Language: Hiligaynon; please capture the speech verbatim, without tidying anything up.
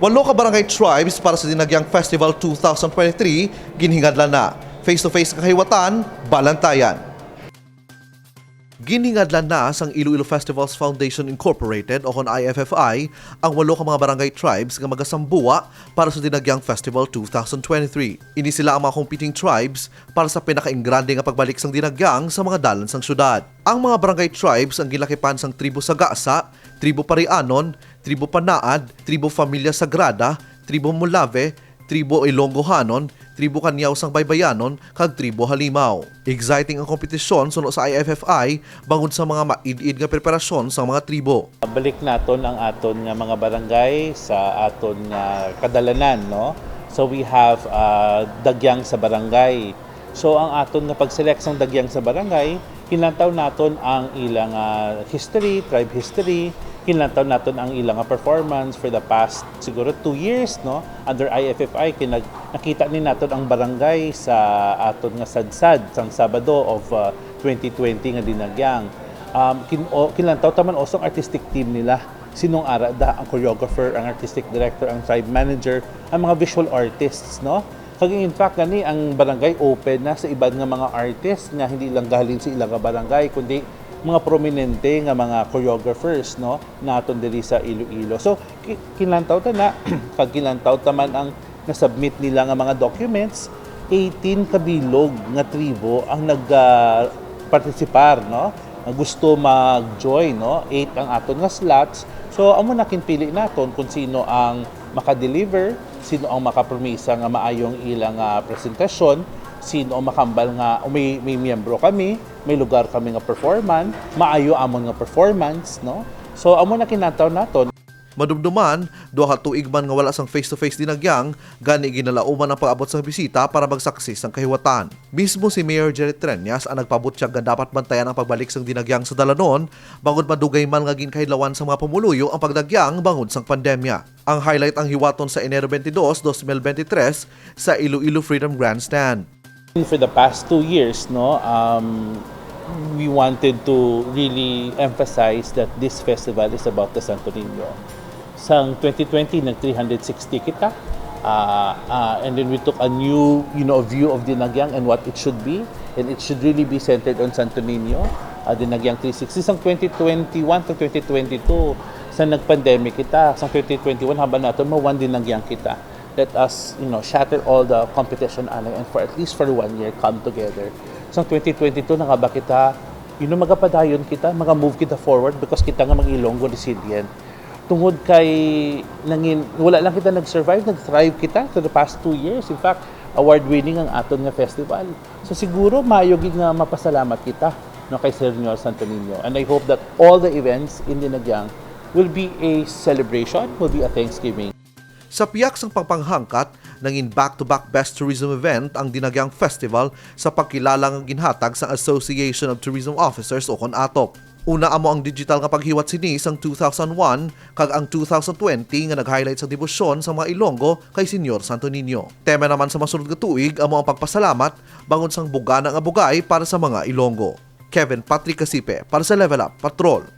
Walo ka barangay tribes para sa Dinagyang Festival two thousand twenty-three ginhingadlan na. Face-to-face nga kahiwatan, Balantayan. Ginhingadlan na sang Iloilo Festivals Foundation Incorporated o kon I F F I ang walo ka mga barangay tribes nga magasambuwa para sa Dinagyang Festival two thousand twenty-three. Ini sila ang mga competing tribes para sa pinakaingrande nga pagbalik sang Dinagyang sa mga dalan sang syudad. Ang mga barangay tribes ang ginakipan sang tribo Sagasa, tribo Parianon, tribo Panaad, tribo Familia Sagrada, tribo Mulave, tribo Ilonggohanon, tribo Kaniyaw sang Baybayanon, kag tribo Halimaw. Exciting ang kompetisyon suno sa I F F I bangod sa mga maid-id nga preparasyon sang mga tribo. Balik naton ang aton nga mga barangay sa aton nga kadalanan, no? So we have, ah, Dagyang sa Barangay. So ang aton nga pag-select sang Dagyang sa Barangay, kinlantaw naton ang ilang, ah, history, tribe history, kinlantaw naton ang ilang, ah, performance for the past siguro two years, no? Under I F F I, kinag-, nakita ni naton ang barangay sa aton nga sadsad sang Sabado of, ah, twenty twenty nga Dinagyang. Um, kin-, o, kinlantaw ta man usong artistic team nila. Sinong ara da, ang choreographer, ang artistic director, ang tribe manager, ang mga visual artists, no? Kag in fact, gani, ang barangay open na sa iban nga mga artists nga hindi lang galing sa ilang nga barangay, kundi mga prominente nga mga choreographers, no, naton diri sa Iloilo. So, ki-, kinlantaw ta na, kag kinlantaw ta man ang na-submit nila nga mga documents, eighteen kabilog nga tribo ang nag, ah, partisipar, no? Nga gusto mag-join, no? Eight ang aton nga slots. So, amo na kinpili naton kung sino ang maka-deliver, sino ang makapromisa nga maayong ilang, ah, presentasyon, sino ang makambal nga, "O, may, may miyembro kami, may lugar kami nga performance, maayo amon nga performance," no? So, amo na kinlantaw naton. Madumduman, duha ka tuig man nga wala sang face-to-face Dinagyang, gani ginalauman ang pag-abot sang bisita para magsaksi sang kahiwatan. Mismo si Mayor Jerry Treñas ang nagpabutyag nga dapat bantayan ang pagbalik sang Dinagyang sa dalanon, bangod madugay man nga ginkahidlawan sang mga pumuluyo ang pagdagyang bangod sang pandemya. Ang highlight ang hiwaton sa Enero twenty-two, twenty twenty-three sa Iloilo Freedom Grandstand. For the past two years, no, um, we wanted to really emphasize that this festival is about the Santo Niño. Sang twenty twenty, nag three hundred sixty kita. Ah, ah, and then we took a new, you know, view of Dinagyang and what it should be. And it should really be centered on Santo Niño, ah, Dinagyang three sixty. Sang twenty twenty-one to twenty twenty-two, sa nag-pandemic kita, sang twenty twenty-one, hambal naton, ma-one Dinagyang kita. Let us, you know, shatter all the competition, anay, and for at least for one year, come together. Sang twenty twenty-two, nakaba kita, you know, magapadayon kita, maga-move kita forward because kita nga mga Ilonggo resilient. Tungod kay nangin-, wala lang kita nag-survive, nag-thrive kita for the past two years. In fact, award-winning ang aton nga festival. So siguro, maayo gid nga mapasalamat kita, no, kay Señor Santo Niño. And I hope that all the events in Dinagyang will be a celebration, will be a thanksgiving. Sa pihak sang pagpanghangkat, nangin back-to-back best tourism event ang Dinagyang Festival sa pagkilala nga ginhatag sang Association of Tourism Officers o kon ATOP. Una amo ang digital nga paghiwat sini sang two thousand one kag ang two thousand twenty nga nag-highlight sa debosyon sa mga Ilonggo kay Señor Santo Niño. Tema naman sa masunod nga tuig amo ang pagpasalamat bangod sang bugana nga bugay para sa mga Ilonggo. Kevin Patrick Casipe para sa Level Up Patrol.